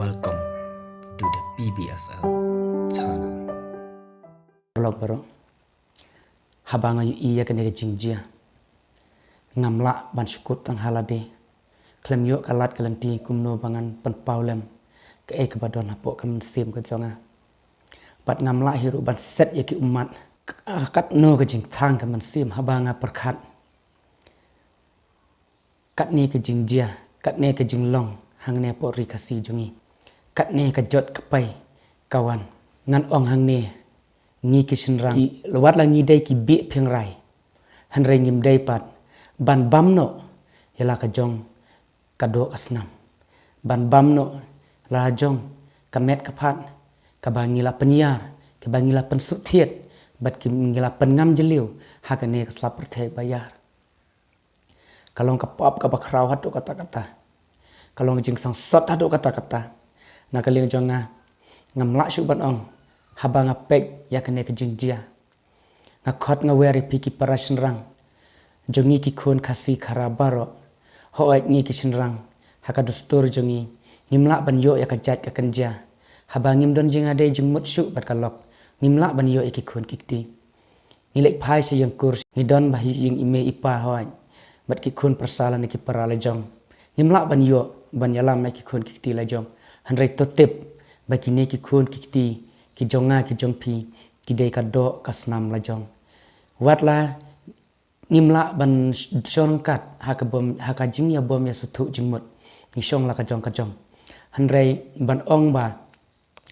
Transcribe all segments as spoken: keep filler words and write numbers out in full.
Welcome to the P B S L channel. Paralok baroh, haba nga ïohi ïa kane ka jingjia, ngam lah ban shu kut tang ha lade. Khlem ïoh ka lad ka lynti kumno ba ngan pynpaw lem kaei kaba don hapoh ka mynsiem ka jong nga. Bad ngam lah hi ruh ban set ïa ki ummat. Ka, katno ka jingthang ka mynsiem haba nga pyrkhat katne ka jingjia, katne ka jinglong hangne hapoh Ri Khasi jong ngi. Katne ka jot ka pei ka wan. Ngan ong hangne, ngi ki shynrang, ki, wat la ngi dei ki bih phyngrai, hynrei ngim dei pat ban bam noh ïa la ka jong ka doh ka snam, ban bam noh la jong ka met ka phad kaba ngi la pynïar, kaba ngi la pynsngewthied, bad ki ngi la pynngam jylliew ha kane ka sla pyrthei ba ïar. Ka long ka pop kaba khraw haduh katta katta. Ka long ka jingsangsot haduh katta katta. Na ka liang jong nga, ngam lah shuh ban ong haba nga peit ïa kane ka jingjia. Nga khot nga wer ïa phi ki para shynrang jong ngi ki khun Khasi Khara baroh. Hooid, ngi ki shynrang, ha ka dustur jong ngi, ngim lah ban ïoh ïa ka jait ka kynja. Haba ngim don jingïadei jingmut shuh bad ka lok, ngim lah ban ïoh ïa ki khun ki kti. Ngi leit phai sha ïing kur, ngi don bha ha ïing i mei i pa, hooid, bad ki khun pyrsa lane ki para la jong. Ngim lah ban ïoh ban ïalam ïa ki khun ki kti la jong. Hynrei to tip ba kine ki khun ki kti ki jong nga ki jong phi, ki dei ka doh ka snam la jong. Wat la ngim lah ban sh-, shong ryngkat ha ka bym, ha ka jingïabym ïasngewthuh jingmut, ngi shong la ka jong ka jong. Hynrei ban ong ba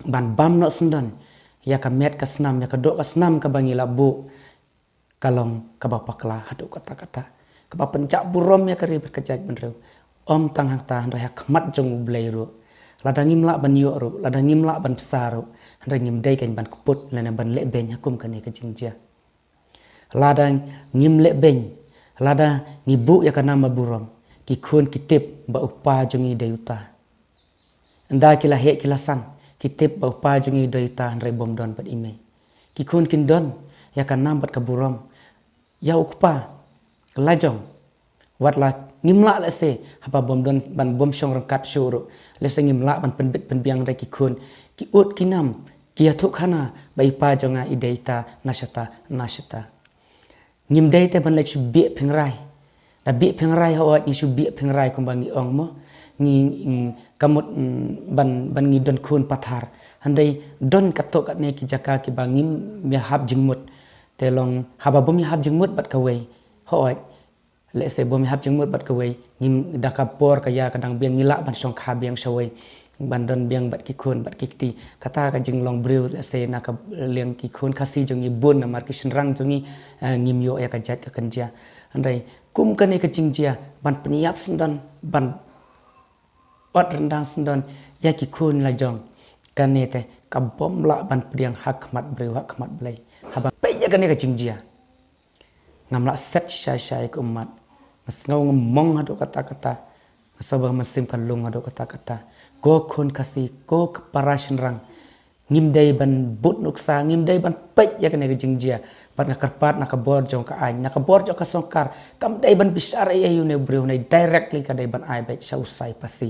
ban bam noh syndon ïa ka met ka snam, ïa ka doh ka snam kaba ngi la buh, ka long kaba bakla haduh katta katta, kaba pynjah burom ïa ka ri bad ka jaitbynriew. Ym tang hangta, hynrei ha khmat jong U Blei ruh, lada ngim lah ban ïoh ruh, lada ngim lah ban bsa ruh, hynrei ngim dei kein ban kput lane ban lehbeiñ ha kum kane ka jingjia. Lada ngim lehbeiñ, lada ngi buh ïa ka nam ba burom, ki khun ki tip ba u kpa jong ngi dei uta. Ynda ki la heh ki la san, ki tip ba u kpa jong ngi dei uta, hynrei bym don bad i mei. Ki khun kin don ïa ka nam bad ka burom ïa u kpa la jong. Wat la ngim lah lehse haba bym don ban bym shong ryngkat shuh ruh, lehse ngim lah ban pynbit pynbiang, hynrei ki khun ki ud ki nam, ki ïathuh khana ba i pa jong nga i dei ita, na shata na shata. Ngim dei te ban leit shu bih phyngrai. Da bih phyngrai, hooid, ngi shu bih phyngrai kumba ngi ong mo. Ngi, mm, ka mut, mm, ban, ban ngi don khun pathar. Hynrei don katto katne ki jaka kiba ngim ïahap jingmut. Te long haba bym ïahap jingmut bad kawei, hooid, lehse bym ïahap jingmut bad kawei, ngim, da ka por ka ïa ka dang biang ngi lah ban shong kha biang shawei, ban don biang bad ki khun bad ki kti. Kata ka jinglong briew, lehse na ka liang ki khun Khasi jong ngi bun namar ki shynrang jong ngi, eh, ngim ïoh ïa ka jait ka kynja. Hynrei kum kane ka jingjia ban pynïap syndon, ban ot ryndang syndon ïa ki khun la jong, kane te ka bym lah ban pdiang ha khmat briew ha khmat Blei. Haba peit ïa kane ka jingjia, ngam lah set shisha shisha ïa ka ummat. Nga sngew nga mong haduh katta katta. Nga sngew ba ka mynsiem ka lung haduh katta katta. Ko khun Khasi, ko ki para shynrang, ngim dei ban bud nuksa, ngim dei ban peit ïa kane ka jingjia. Bad nga kyrpad na ka bor jong ka aiñ, na ka bor jong ka sorkar, kam dei ban bishar ei ei ïa une u briew, ne directly ka dei ban ai beit sha u sai phasi,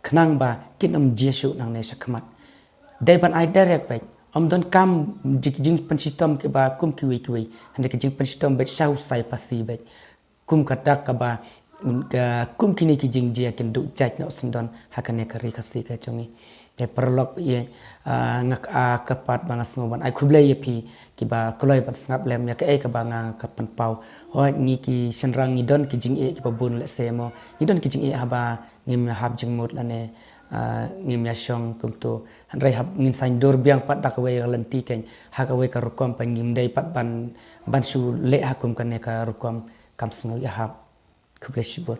khnang ba kin ym jia shuh nangne sha khmat. Dei ban ai direct beit. Ym donkam jing, jingpynshitom kiba kum kiwei kiwei, hynrei ka jingpynshitom beit sha u sai phasi beit. Kum ka dak kaba, ka, kum kine ki jingjia kin duh jait noh syndon ha kane ka ri Khasi ka jong ngi. Te paralok ïa, ah, nga, ah, kyrpad ba nga sngew ban ai khublei ïa phi kiba kloi ban sngap lem ïa kaei kaba nga ka pynpaw. Hooid, ngi ki shynrang ngi don ki jingeh kiba bun lehse mo. Ngi don ki jingeh haba ngim ïahap jingmut lane, ah, ngim ïashong kumto. Hynrei haba ngin saiñdur biang pat da kawei ka lynti kein, ha kawei ka rukom pat ngim dei pat ban, ban shu leh ha kum kane ka rukom kam sngew ïahap. Khublei shibun.